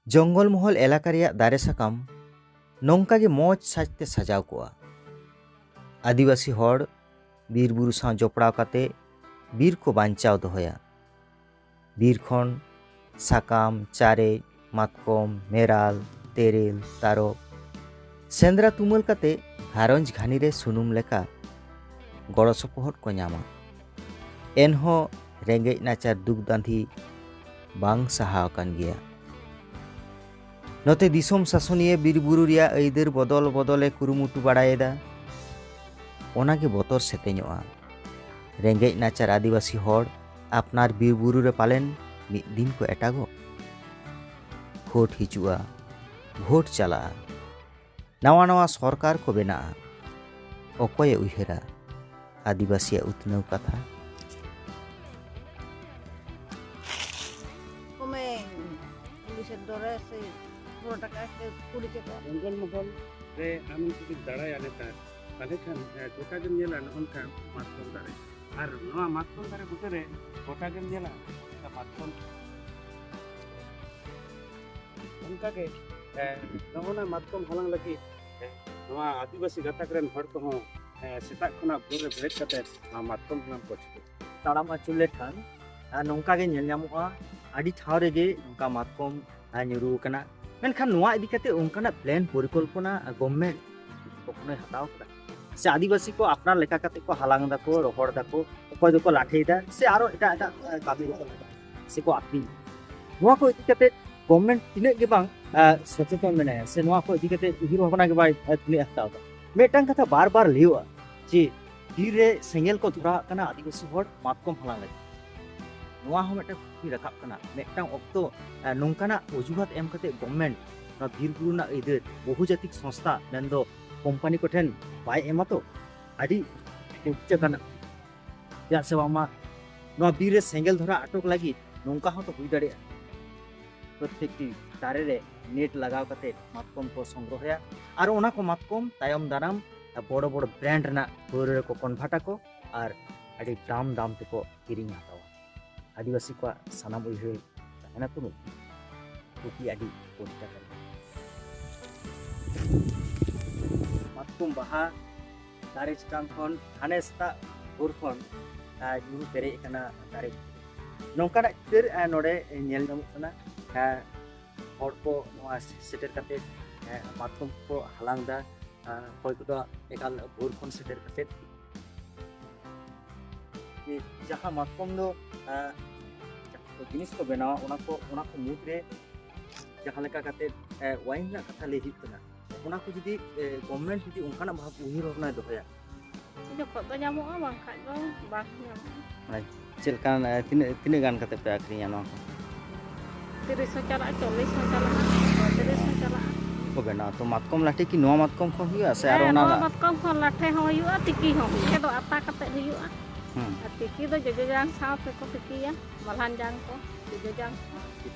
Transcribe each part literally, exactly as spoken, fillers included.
ᱡᱚᱝᱜᱚᱞ ᱢᱚᱦᱚᱞ ᱮᱞᱟᱠᱟ ᱨᱮᱭᱟᱜ ᱫᱟᱨᱮ ᱥᱟᱠᱟᱢ ᱱᱚᱝᱠᱟ ᱜᱮ ᱢᱚᱡᱽ ᱥᱟᱡᱽᱛᱮ ᱥᱟᱡᱟᱣ ᱠᱚᱜᱼᱟ᱾ ᱟᱹᱫᱤᱵᱟᱹᱥᱤ ᱦᱚᱲ ᱵᱤᱨ ᱵᱩᱨᱩ ᱥᱟᱶ ᱡᱚᱯᱲᱟᱣ ᱠᱟᱛᱮ ᱵᱤᱨ ᱠᱚ ᱵᱟᱧᱪᱟᱣ ᱫᱚᱦᱚᱭᱟ᱾ ᱵᱤᱨ ᱠᱷᱚᱱ ᱥᱟᱠᱟᱢ, ᱪᱟᱨᱮᱡ, ᱢᱟᱛᱠᱚᱢ, ᱢᱮᱨᱟᱞ, ᱛᱮᱨᱮᱞ, ᱛᱟᱨᱚᱵ ᱥᱮᱸᱫᱽᱨᱟ ᱛᱩᱢᱟᱹᱞ ᱠᱟᱛᱮ ᱜᱷᱟᱨᱚᱸᱡᱽ ᱜᱷᱟᱹᱱᱤ ᱨᱮ ᱥᱩᱱᱩᱢ ᱞᱮᱠᱟ ᱜᱚᱲᱚ ᱥᱚᱯᱚᱦᱚᱫ ᱠᱚ ᱧᱟᱢᱟ᱾ ᱮᱱᱦᱚᱸ ᱨᱮᱸᱜᱮᱡ ᱱᱟᱪᱟᱨ ᱫᱩᱠ ᱫᱟᱸᱫᱷᱤ ᱵᱟᱝ ᱥᱟᱦᱟᱣ ᱟᱠᱟᱱ ᱜᱮᱭᱟ᱾ ᱱᱚᱛᱮ ᱫᱤᱥᱚᱢ ᱥᱟᱥᱚᱱᱤᱭᱟᱹ ᱵᱤᱨ ᱵᱩᱨᱩ ᱨᱮᱭᱟᱜ ᱟᱹᱭᱫᱟᱹᱨ ᱵᱚᱫᱚᱞ ᱵᱚᱫᱚᱞᱮ ᱠᱩᱨᱩᱢᱩᱴᱩ ᱵᱟᱲᱟᱭᱮᱫᱟ᱾ ᱚᱱᱟᱜᱮ ᱵᱚᱛᱚᱨ ᱥᱮᱛᱮᱧᱚᱜᱼᱟ᱾ ᱨᱮᱸᱜᱮᱡ ᱱᱟᱪᱟᱨ ᱟᱹᱫᱤᱵᱟᱹᱥᱤ ᱦᱚᱲ ᱟᱯᱱᱟᱨ ᱵᱤᱨ ᱵᱩᱨᱩ ᱨᱮ ᱯᱟᱞᱮᱱ ᱢᱤᱫ ᱫᱤᱱ ᱠᱚ ᱮᱴᱟᱜᱚᱜ᱾ ᱵᱷᱳᱴ ᱦᱤᱡᱩᱜᱼᱟ, ᱵᱷᱳᱴ ᱪᱟᱞᱟᱜᱼᱟ, ᱱᱟᱣᱟ ᱱᱟᱣᱟ ᱥᱚᱨᱠᱟᱨ ᱠᱚ ᱵᱮᱱᱟᱜᱼᱟ᱾ ᱚᱠᱚᱭᱮ ᱩᱭᱦᱟᱹᱨᱟ ᱟᱹᱫᱤᱵᱟᱹᱥᱤᱭᱟᱜ ᱩᱛᱱᱟᱹᱣ ᱠᱟᱛᱷᱟ? ᱠᱚᱢᱮ ᱯᱩᱞᱤᱥᱮᱨ ᱫᱚᱨᱮ ᱥᱮ ᱯᱩᱨᱟᱹ ᱴᱟᱠᱟ ᱥᱮ ᱠᱩᱲᱤ ᱪᱟᱠᱟ᱾ ᱡᱚᱝᱜᱚᱞ ᱢᱚᱦᱚᱞ ᱨᱮ ᱟᱢ ᱡᱩᱫᱤᱢ ᱫᱟᱬᱟᱭᱟ ᱱᱮᱛᱟᱨ, ᱛᱟᱦᱞᱮ ᱠᱷᱟᱱ ᱜᱚᱴᱟ ᱜᱮᱢ ᱧᱮᱞᱟ ᱱᱚᱜᱼᱚ ᱱᱚᱝᱠᱟ ᱢᱟᱛᱠᱚᱢ ᱫᱟᱨᱮ᱾ ᱟᱨ ᱱᱚᱣᱟ ᱢᱟᱛᱠᱚᱢ ᱫᱟᱨᱮ ᱵᱩᱴᱟᱹ ᱨᱮ ᱜᱚᱴᱟ ᱜᱮᱢ ᱧᱮᱞᱟ ᱱᱚᱝᱠᱟ ᱢᱟᱛᱠᱚᱢ᱾ ᱚᱱᱠᱟᱜᱮ ᱱᱚᱜᱼᱚ ᱱᱟ ᱢᱟᱛᱠᱚᱢ ᱦᱟᱞᱟᱝ ᱞᱟᱹᱜᱤᱫ ᱱᱚᱣᱟ ᱟᱹᱫᱤᱵᱟᱹᱥᱤ ᱜᱟᱛᱟᱠ ᱨᱮᱱ ᱦᱚᱲ ᱠᱚᱦᱚᱸ ᱥᱮᱛᱟᱜ ᱠᱷᱚᱱᱟᱜ ᱵᱷᱳᱨ ᱨᱮ ᱵᱮᱨᱮᱫ ᱠᱟᱛᱮ ᱱᱚᱣᱟ ᱢᱟᱛᱠᱚᱢ ᱦᱟᱞᱟᱝ ᱠᱚ ᱪᱷᱩᱴᱟᱹᱜ᱾ ᱛᱟᱲᱟᱢ ᱟᱹᱪᱩᱨ ᱞᱮᱠᱷᱟᱱ ᱱᱚᱝᱠᱟ ᱜᱮ ᱧᱮᱞ ᱧᱟᱢᱚᱜᱼᱟ, ᱟᱹᱰᱤ ᱴᱷᱟᱶ ᱨᱮᱜᱮ ᱱᱚᱝᱠᱟ ᱢᱟᱛᱠᱚᱢ ᱧᱩᱨᱩ ᱟᱠᱟᱱᱟ᱾ ᱢᱮᱱᱠᱷᱟᱱ ᱱᱚᱣᱟ ᱤᱫᱤ ᱠᱟᱛᱮ ᱚᱱᱠᱟᱱᱟᱜ ᱯᱞᱮᱱ ᱯᱚᱨᱤᱠᱚᱞᱯᱚᱱᱟ ᱜᱚᱵᱷᱢᱮᱱᱴ ᱠᱚᱠᱷᱚᱱᱳᱭ ᱦᱟᱛᱟᱣ ᱠᱟᱫᱟ? ᱥᱮ ᱟᱹᱫᱤᱵᱟᱹᱥᱤ ᱠᱚ ᱟᱯᱱᱟᱨ ᱞᱮᱠᱟ ᱠᱟᱛᱮ ᱠᱚ ᱦᱟᱞᱟᱝ ᱫᱟᱠᱚ, ᱨᱚᱦᱚᱲ ᱫᱟᱠᱚ, ᱚᱠᱚᱭ ᱫᱚᱠᱚ ᱞᱟᱴᱷᱮᱭᱮᱫᱟ, ᱥᱮ ᱟᱨᱚ ᱮᱴᱟᱜ ᱮᱴᱟᱜ ᱠᱟᱹᱢᱤ ᱨᱮᱠᱚ ᱞᱟᱜᱟᱜ, ᱥᱮᱠᱚ ᱟᱠᱷᱨᱤᱧ᱾ ᱱᱚᱣᱟ ᱠᱚ ᱤᱫᱤ ᱠᱟᱛᱮ ᱜᱚᱵᱷᱢᱮᱱᱴ ᱛᱤᱱᱟᱹᱜ ᱜᱮ ᱵᱟᱝ ᱥᱚᱪᱮᱛᱚᱱ ᱢᱮᱱᱟᱭᱟ, ᱥᱮ ᱱᱚᱣᱟ ᱠᱚ ᱤᱫᱤ ᱠᱟᱛᱮ ᱩᱭᱦᱟᱹᱨ ᱵᱷᱟᱵᱽᱱᱟ ᱜᱮ ᱵᱟᱭ ᱛᱤᱱᱟᱹᱜ ᱦᱟᱛᱟᱣ ᱮᱫᱟ᱾ ᱢᱤᱫᱴᱟᱝ ᱠᱟᱛᱷᱟ ᱵᱟᱨ ᱵᱟᱨ ᱞᱟᱹᱭᱚᱜᱼᱟ ᱡᱮ ᱵᱤᱨ ᱨᱮ ᱥᱮᱸᱜᱮᱞ ᱠᱚ ᱫᱷᱚᱨᱟᱣᱟᱜ ᱠᱟᱱᱟ ᱟᱹᱫᱤᱵᱟᱹᱥᱤ ᱦᱚᱲ ᱢᱟᱛᱠᱚᱢ ᱦᱟᱞᱟᱝ ᱞᱟᱹᱜᱤᱫ᱾ ᱱᱚᱣᱟ ᱦᱚᱸ ᱢᱤᱫᱴᱟᱝ ᱠᱩᱠᱞᱤ ᱨᱟᱠᱟᱵ ᱠᱟᱱᱟ᱾ ᱢᱤᱫᱴᱟᱝ ᱚᱠᱛᱚ ᱱᱚᱝᱠᱟᱱᱟᱜ ᱚᱡᱩᱦᱟᱛ ᱮᱢ ᱠᱟᱛᱮ ᱜᱚᱵᱷᱢᱮᱱᱴ ᱱᱚᱣᱟ ᱵᱤᱨ ᱵᱩᱨᱩ ᱨᱮᱱᱟᱜ ᱟᱹᱭᱫᱟᱹᱨ ᱵᱚᱦᱩᱡᱟᱛᱤᱠ ᱥᱚᱝᱥᱛᱷᱟ ᱢᱮᱱᱫᱚ ᱠᱳᱢᱯᱟᱱᱤ ᱠᱚᱴᱷᱮᱱ ᱵᱟᱭ ᱮᱢᱟ ᱛᱚ? ᱟᱹᱰᱤ ᱠᱩᱠᱪᱟᱹ ᱠᱟᱱᱟ᱾ ᱪᱮᱫᱟᱜ ᱥᱮ ᱵᱟᱝᱢᱟ ᱱᱚᱣᱟ ᱵᱤᱨ ᱨᱮ ᱥᱮᱸᱜᱮᱞ ᱫᱷᱚᱨᱟ ᱟᱴᱚᱠ ᱞᱟᱹᱜᱤᱫ ᱱᱚᱝᱠᱟ ᱦᱚᱸᱛᱚ ᱦᱩᱭ ᱫᱟᱲᱮᱭᱟᱜᱼᱟ, ᱯᱨᱚᱛᱮᱠᱴᱤ ᱫᱟᱨᱮ ᱨᱮ ᱱᱮᱴ ᱞᱟᱜᱟᱣ ᱠᱟᱛᱮ ᱢᱟᱛᱠᱚᱢ ᱠᱚ ᱥᱚᱝᱜᱨᱚᱦᱚᱭᱟ ᱟᱨ ᱚᱱᱟ ᱠᱚ ᱢᱟᱛᱠᱚᱢ ᱛᱟᱭᱚᱢ ᱫᱟᱨᱟᱢ ᱵᱚᱲᱚ ᱵᱚᱲᱚ ᱵᱨᱟᱱᱰ ᱨᱮᱱᱟᱜ ᱯᱟᱹᱣᱨᱟᱹ ᱨᱮᱠᱚ ᱠᱚᱱᱵᱷᱟᱨᱴ ᱟᱠᱚ ᱟᱨ ᱟᱹᱰᱤ ᱫᱟᱢ ᱫᱟᱢ ᱛᱮᱠᱚ ᱠᱤᱨᱤᱧ ᱦᱟᱛᱟᱣᱟ᱾ ᱟᱹᱫᱤᱵᱟᱹᱥᱤ ᱠᱚᱣᱟᱜ ᱥᱟᱱᱟᱢ ᱩᱭᱦᱟᱹᱨ ᱛᱟᱦᱮᱱᱟ ᱛᱚ ᱢᱤᱫ ᱠᱩᱠᱞᱤ ᱟᱹᱰᱤ ᱯᱚᱨᱤᱥᱠᱟᱨ ᱠᱟᱱᱟ᱾ ᱢᱟᱛᱠᱚᱢ ᱵᱟᱦᱟ ᱫᱟᱨᱮ ᱪᱮᱛᱟᱱ ᱠᱷᱚᱱ ᱦᱟᱱᱮ ᱥᱮᱛᱟᱜ ᱵᱷᱳᱨ ᱠᱷᱚᱱ, ᱟᱨ, ᱧᱩᱨᱩ ᱯᱮᱨᱮᱡ ᱟᱠᱟᱱᱟ ᱫᱟᱨᱮ᱾ ᱱᱚᱝᱠᱟᱱᱟᱜ ᱪᱤᱛᱟᱹᱨ, ᱟᱨ, ᱱᱚᱰᱮ ᱧᱮᱞ ᱧᱟᱢᱚᱜ ᱠᱟᱱᱟ᱾ ᱟᱨ, ᱦᱚᱲ ᱠᱚ ᱱᱚᱣᱟ ᱥᱮᱴᱮᱨ ᱠᱟᱛᱮ, ᱟᱨ, ᱢᱟᱛᱠᱚᱢ ᱠᱚ ᱦᱟᱞᱟᱝ ᱮᱫᱟ᱾ ᱟᱨ, ᱚᱠᱚᱭ ᱠᱚᱫᱚ ᱮᱠᱟᱞ ᱵᱷᱳᱨ ᱠᱷᱚᱱ ᱥᱮᱴᱮᱨ ᱠᱟᱛᱮ, ᱡᱟᱦᱟᱸ ᱢᱟᱛᱠᱚᱢ ᱫᱚ, ᱟᱨ, ᱡᱟᱦᱟᱸ ᱠᱚ ᱡᱤᱱᱤᱥ ᱠᱚ ᱵᱮᱱᱟᱣᱟ, ᱚᱱᱟ ᱠᱚ, ᱚᱱᱟ ᱠᱚ ᱢᱩᱫᱽᱨᱮ ᱡᱟᱦᱟᱸ ᱞᱮᱠᱟ ᱠᱟᱛᱮ, ᱮ, ᱣᱟᱭᱤᱱ ᱨᱮᱱᱟᱜ ᱠᱟᱛᱷᱟ ᱞᱟᱹᱭ ᱦᱩᱭᱩᱜ ᱠᱟᱱᱟ, ᱚᱱᱟ ᱠᱚ ᱡᱩᱫᱤ, ᱮ, ᱜᱚᱵᱷᱢᱮᱱᱴ ᱡᱩᱫᱤ ᱚᱱᱠᱟᱱᱟᱜ ᱵᱷᱟᱵᱽ ᱩᱭᱦᱟᱹᱨ ᱵᱷᱟᱵᱽᱱᱟᱭ ᱫᱚᱦᱚᱭᱟ᱾ ᱡᱚᱠᱷᱚᱱ ᱫᱚ ᱧᱟᱢᱚᱜᱼᱟ, ᱵᱟᱝᱠᱷᱟᱡ ᱫᱚ ᱵᱟᱝ ᱧᱟᱢᱚᱜᱼᱟ᱾ ᱢᱟᱱᱮ ᱪᱮᱫ ᱞᱮᱠᱟᱱ, ᱮ, ᱛᱤᱱᱟᱹᱜ, ᱛᱤᱱᱟᱹᱜ ᱜᱟᱱ ᱠᱟᱛᱮ ᱯᱮ ᱟᱹᱠᱷᱨᱤᱧᱟ ᱱᱚᱣᱟ ᱠᱚ? ᱛᱤᱨᱤᱥ ᱦᱚᱸ ᱪᱟᱞᱟᱜᱼᱟ, ᱪᱚᱞᱞᱤᱥ ᱦᱚᱸ ᱪᱟᱞᱟᱜᱼᱟ, ᱯᱚᱸᱭᱛᱟᱞᱞᱤᱥ ᱦᱚᱸ ᱪᱟᱞᱟᱜᱼᱟ᱾ ᱠᱚ ᱵᱮᱱᱟᱣᱟ᱾ ᱛᱚ, ᱢᱟᱛᱠᱚᱢ ᱞᱟᱴᱷᱮ ᱠᱤ ᱱᱚᱣᱟ ᱢᱟᱛᱠᱚᱢ ᱠᱷᱚᱱ ᱦᱩᱭᱩᱜᱼᱟ ᱥᱮ ᱟᱨᱚ ᱦᱮᱸ, ᱚᱱᱟ ᱱᱚᱣᱟ ᱨᱮᱱᱟᱜ? ᱢᱟᱛᱠᱚᱢ ᱠᱷᱚᱱ ᱞᱟᱴᱷᱮ ᱦᱚᱸ ᱦᱩᱭᱩᱜᱼᱟ, ᱛᱤᱠᱤ ᱦᱚᱸ᱾ ᱛᱤᱠᱤ ᱫᱚ ᱟᱛᱟ ᱠᱟᱛᱮ ᱦᱩᱭᱩᱜᱼᱟ᱾ ᱦᱩᱸ᱾ ᱟᱨ ᱛᱤᱠᱤ ᱫᱚ ᱡᱚᱡᱚ ᱡᱟᱝ ᱥᱟᱶ ᱛᱮᱠᱚ ᱛᱤᱠᱤᱭᱟ, ᱢᱟᱞᱦᱟᱱ ᱡᱟᱝ ᱠᱚ, ᱡᱚᱡᱚ ᱡᱟᱝ᱾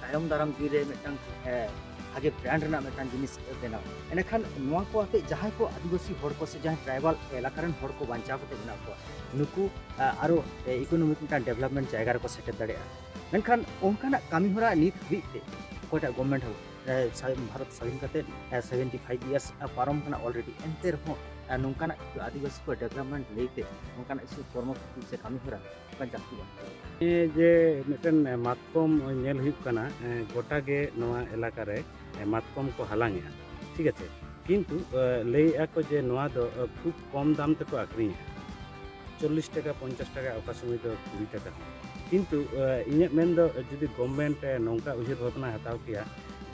ᱛᱟᱭᱚᱢ ᱫᱟᱨᱟᱢ ᱫᱤᱱ ᱨᱮ ᱢᱤᱫᱴᱟᱝ, ᱮ, ᱵᱷᱟᱜᱮ ᱵᱨᱟᱱᱰ ᱨᱮᱱᱟᱜ ᱢᱤᱫᱴᱟᱝ ᱡᱤᱱᱤᱥ ᱵᱮᱱᱟᱣ᱾ ᱮᱸᱰᱮᱠᱷᱟᱱ ᱱᱚᱣᱟ ᱠᱚ ᱟᱛᱮ ᱡᱟᱦᱟᱸᱭ ᱠᱚ ᱟᱹᱫᱤᱵᱟᱹᱥᱤ ᱦᱚᱲ ᱠᱚ ᱥᱮ ᱡᱟᱦᱟᱸᱭ ᱴᱨᱟᱭᱵᱟᱞ ᱮᱞᱟᱠᱟ ᱨᱮᱱ ᱦᱚᱲ ᱠᱚ ᱵᱟᱧᱪᱟᱣ ᱠᱟᱛᱮ ᱢᱮᱱᱟᱜ ᱠᱚᱣᱟ, ᱱᱩᱠᱩ, ᱮ, ᱟᱨᱚ, ᱮ, ᱤᱠᱳᱱᱚᱢᱤᱠ ᱢᱤᱫᱴᱟᱝ ᱰᱮᱵᱷᱞᱚᱯᱢᱮᱱᱴ ᱡᱟᱭᱜᱟ ᱨᱮᱠᱚ ᱥᱮᱴᱮᱨ ᱫᱟᱲᱮᱭᱟᱜᱼᱟ᱾ ᱢᱮᱱᱠᱷᱟᱱ ᱚᱱᱠᱟᱱᱟᱜ ᱠᱟᱹᱢᱤ ᱦᱚᱨᱟ ᱱᱤᱛ ᱦᱟᱹᱵᱤᱡ ᱛᱮ ᱚᱠᱚᱭᱴᱟᱜ ᱜᱚᱵᱷᱢᱮᱱᱴ ᱦᱚᱸ, ᱮ, ᱥᱟ-, ᱵᱷᱟᱨᱚᱛ ᱥᱟᱹᱫᱷᱤᱱ ᱠᱟᱛᱮ, ᱮ, ᱥᱮᱵᱷᱮᱱᱴᱤ ᱯᱷᱟᱭᱤᱵᱷ ᱤᱭᱟᱨᱥ ᱯᱟᱨᱚᱢ ᱠᱟᱱᱟ ᱚᱞᱨᱮᱰᱤ, ᱮᱱᱛᱮ ᱨᱮᱦᱚᱸ, ᱮ, ᱱᱚᱝᱠᱟᱱᱟᱜ ᱠᱤᱪᱷᱩ ᱟᱹᱫᱤᱵᱟᱹᱥᱤ ᱠᱚ ᱰᱮᱵᱷᱞᱚᱯᱢᱮᱱᱴ ᱞᱟᱹᱭᱛᱮ ᱱᱚᱝᱠᱟᱱᱟᱜ ᱠᱤᱪᱷᱩ ᱠᱚᱨᱢᱚᱥᱩᱪᱤ ᱥᱮ ᱠᱟᱹᱢᱤ ᱦᱚᱨᱟ ᱚᱱᱠᱟᱱ ᱡᱟᱹᱥᱛᱤ ᱵᱟᱝ ᱦᱩᱭᱩᱜ ᱠᱟᱱᱟ᱾ ᱱᱤᱭᱟᱹ ᱡᱮ ᱢᱤᱫᱴᱮᱱ ᱢᱟᱛᱠᱚᱢ ᱧᱮᱞ ᱦᱩᱭᱩᱜ ᱠᱟᱱᱟ, ᱮ, ᱜᱚᱴᱟ ᱜᱮ ᱱᱚᱣᱟ ᱮᱞᱟᱠᱟ ᱨᱮ, ᱮ, ᱢᱟᱛᱠᱚᱢ ᱠᱚ ᱦᱟᱞᱟᱝ ᱮᱜᱼᱟ, ᱴᱷᱤᱠ ᱟᱪᱷᱮ? ᱠᱤᱱᱛᱩ, ᱮ, ᱞᱟᱹᱭᱮᱜᱼᱟ ᱠᱚ ᱡᱮ ᱱᱚᱣᱟ ᱫᱚ, ᱮ, ᱠᱷᱩᱵ ᱠᱚᱢ ᱫᱟᱢ ᱛᱮᱠᱚ ᱟᱠᱷᱨᱤᱧᱮᱜᱼᱟ, ᱪᱚᱞᱞᱤᱥ ᱴᱟᱠᱟ, ᱯᱚᱧᱪᱟᱥ ᱴᱟᱠᱟ, ᱚᱠᱟ ᱥᱚᱢᱚᱭ ᱫᱚ ᱠᱩᱲᱤ ᱴᱟᱠᱟ ᱦᱚᱸ᱾ ᱠᱤᱱᱛᱩ, ᱮ, ᱤᱧᱟᱹᱜ ᱢᱮᱱ ᱫᱚ, ᱮ, ᱡᱩᱫᱤ ᱜᱚᱵᱷᱢᱮᱱᱴ, ᱮ, ᱱᱚᱝᱠᱟ ᱩᱭᱦᱟᱹᱨ ᱵᱷᱟᱵᱽᱱᱟ ᱦᱟᱛᱟᱣ ᱠᱮᱭᱟ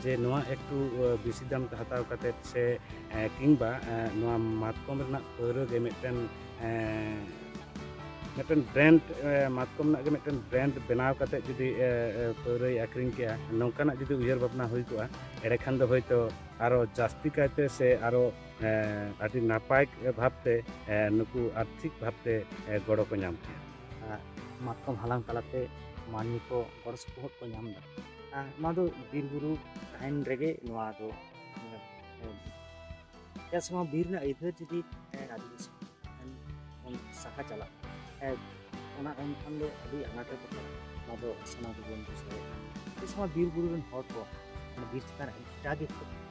ᱡᱮ ᱱᱚᱣᱟ ᱮᱠᱴᱩ, ᱮ, ᱵᱮᱥᱤ ᱫᱟᱢ ᱛᱮ ᱦᱟᱛᱟᱣ ᱠᱟᱛᱮᱫ ᱥᱮ, ᱮ, ᱠᱤᱝᱵᱟ, ᱮ, ᱱᱚᱣᱟ ᱢᱟᱛᱠᱚᱢ ᱨᱮᱱᱟᱜ ᱯᱟᱹᱣᱨᱟᱹ ᱜᱮ ᱢᱤᱫᱴᱮᱱ, ᱮ, ᱢᱤᱫᱴᱮᱱ ᱵᱨᱮᱱᱰ, ᱮ, ᱢᱟᱛᱠᱚᱢ ᱨᱮᱱᱟᱜ ᱜᱮ ᱢᱤᱫᱴᱮᱱ ᱵᱨᱮᱱᱰ ᱵᱮᱱᱟᱣ ᱠᱟᱛᱮᱫ ᱡᱩᱫᱤ, ᱮ, ᱮ, ᱯᱟᱹᱣᱨᱟᱹᱭ ᱟᱠᱷᱨᱤᱧ ᱠᱮᱭᱟ, ᱱᱚᱝᱠᱟᱱᱟᱜ ᱡᱩᱫᱤ ᱩᱭᱦᱟᱹᱨ ᱵᱷᱟᱵᱽᱱᱟ ᱦᱩᱭ ᱠᱚᱜᱼᱟ, ᱮᱸᱰᱮᱠᱷᱟᱱ ᱫᱚ ᱦᱳᱭᱛᱳ ᱟᱨᱚ ᱡᱟᱹᱥᱛᱤ ᱠᱟᱭᱛᱮ ᱥᱮ ᱟᱨᱚ, ᱮ, ᱟᱹᱰᱤ ᱱᱟᱯᱟᱭ ᱵᱷᱟᱵᱽᱛᱮ, ᱮ, ᱱᱩᱠᱩ ᱟᱨᱛᱷᱤᱠ ᱵᱷᱟᱵᱽᱛᱮ, ᱮ, ᱜᱚᱲᱚ ᱠᱚ ᱧᱟᱢ ᱠᱮᱭᱟ᱾ ᱟᱨ ᱢᱟᱛᱠᱚᱢ ᱦᱟᱞᱟᱝ ᱛᱟᱞᱟᱛᱮ ᱢᱟᱹᱱᱢᱤ ᱠᱚ ᱜᱚᱲᱚ ᱥᱚᱯᱚᱦᱚᱫ ᱠᱚ ᱧᱟᱢ ᱮᱫᱟ᱾ ᱟᱨ ᱱᱚᱣᱟ ᱫᱚ ᱵᱤᱨ ᱵᱩᱨᱩ ᱛᱟᱦᱮᱱ ᱨᱮᱜᱮ ᱱᱚᱣᱟ ᱫᱚ, ᱮ, ᱮ, ᱪᱮᱫᱟᱜ ᱥᱮ ᱱᱚᱣᱟ ᱵᱤᱨ ᱨᱮᱱᱟᱜ ᱟᱹᱭᱫᱟᱹᱨ ᱡᱩᱫᱤ, ᱮ, ᱟᱹᱫᱤᱵᱟᱹᱥᱤ ᱴᱷᱮᱱ ᱠᱷᱚᱱ ᱥᱟᱦᱟ ᱪᱟᱞᱟᱜ, ᱮ, ᱚᱱᱟ ᱮᱱᱠᱷᱟᱱ ᱫᱚ ᱟᱹᱰᱤ ᱟᱱᱟᱴ ᱨᱮᱠᱚ ᱯᱟᱲᱟᱜᱼᱟ᱾ ᱱᱚᱣᱟ ᱫᱚ ᱥᱟᱱᱟᱢ ᱠᱚᱵᱚᱱ ᱵᱩᱡᱽ ᱫᱟᱲᱮᱭᱟᱜᱼᱟ᱾ ᱪᱮᱫᱟᱜ ᱥᱮ ᱱᱚᱣᱟ ᱵᱤᱨ ᱵᱩᱨᱩ ᱨᱮᱱ ᱦᱚᱲ ᱠᱚ ᱵᱤᱨ ᱪᱮᱛᱟᱱ ᱨᱮ ᱟᱹᱰᱤᱴᱟ ᱜᱮ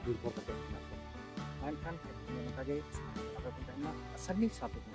ᱱᱤᱨᱵᱷᱚᱨ ᱠᱟᱛᱮ ᱢᱮᱱᱟᱜ ᱠᱚᱣᱟ᱾ ᱢᱮᱱᱠᱷᱟᱱ ᱱᱚᱝᱠᱟ ᱜᱮ ᱟᱯᱮ ᱵᱚᱱ ᱛᱟᱦᱮᱱ ᱢᱟ, ᱟᱥᱟ ᱨᱤᱧ ᱥᱟᱶᱛᱮ ᱵᱚᱱ